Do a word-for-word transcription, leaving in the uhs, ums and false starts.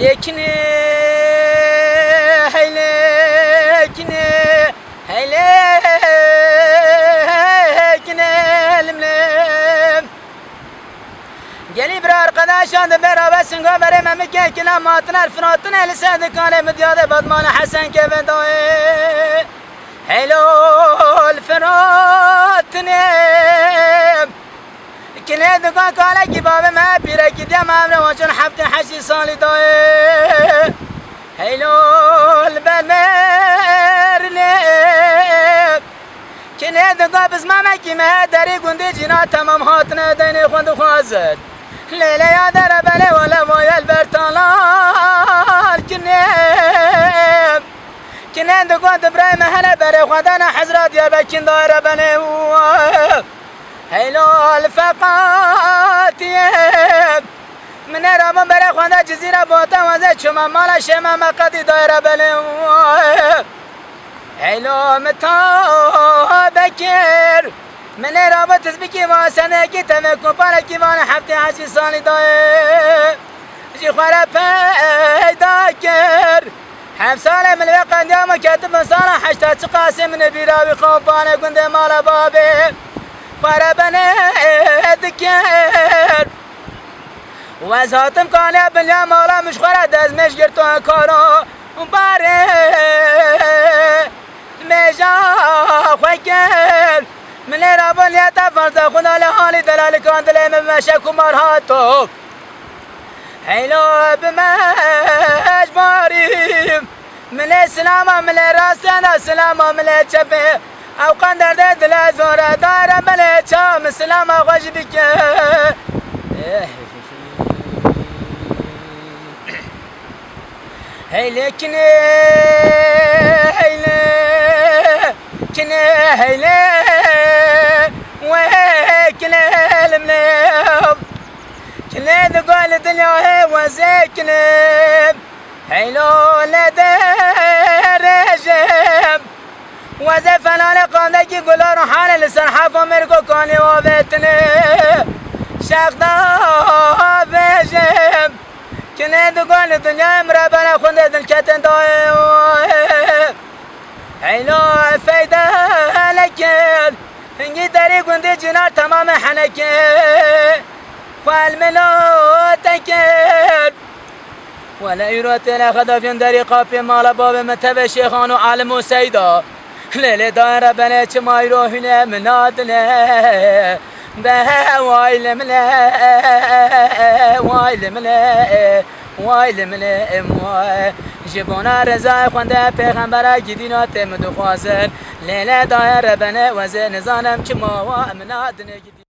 Lêkinê, hey lêkinê, hey lêkinê, lim lim. Gelî bira arkadaşan di beraber singa berê me mi kekina matiner firatine li ser dikanê mi diyade Batmanê Hesen kevin dayê. Helal firatine. Kinê dikan kalekî bavê me pîrekî diya me emre waçon heftê heştî salî dayê. Heylo li ber merinê. Kinê dikan bizmamekî me derî gundê cîna temam hatine deynê xwe dixwazin. Lêlê ya dere belê wele vayel ber talar kinê. Kinê dikan dibrey me here berê xwe dana hezra Diyarbekir dayre belê. Heylo li feqatiyê. Min ê rabûn berê xwenda Cizîra bota weze çûme mala şême me qedî dayre belê. Heylo min ta bekir. Min ê rabûn tizbikî vasenekî tevê koparekî vanê heftê hezî salî dayê. Jî xwe re peyda kir. Heft salê min li vê qendiya min ketibin sala heşta çiqasê min ê bîra wî xew banê gundê mala babê xwe re benê dikir. Û ez hatim kaniya binya mala min ji xwe re destmêj girto karo û barê mêja xwe kir. Min ê rabûn niyeta ferza xwe da lê halî delalikan dilê min meşe kumar hato. Heylo bi me ji barî. Milê silama milê rastiyana silama milê çepê. Ew qan derdê dile zore dare milê ça min silama xwe jî bike. Heyle kinê, heyle kinê, heyle wê kinê limlê. Kinê digo li dinya hê wezê kinê. Heylo lê derêjim. Wezê felalê qandekî gular û halê li ser hefa mêrgo kanê avêtinê. Şexda vêjim. Kinê digo li dinyayê min re bere xwendê dilketin dayê. Heylo feyde lekir. Hingî derî gundê cinar temamê henekê. Xwe elmelo tekir. Wele îro têne xedafên derî qapê mala bavê min tevê şêxan û alim û seyda. Lê lê dayre benê çima îro hûne min nadine. Be way li min e, way li min e, way li min e, way. Ji bona reza xwende pêxembera gidîna tê min dixwazin. Lê lê dayre benê wezê nizanim çima wa min nadine gidî.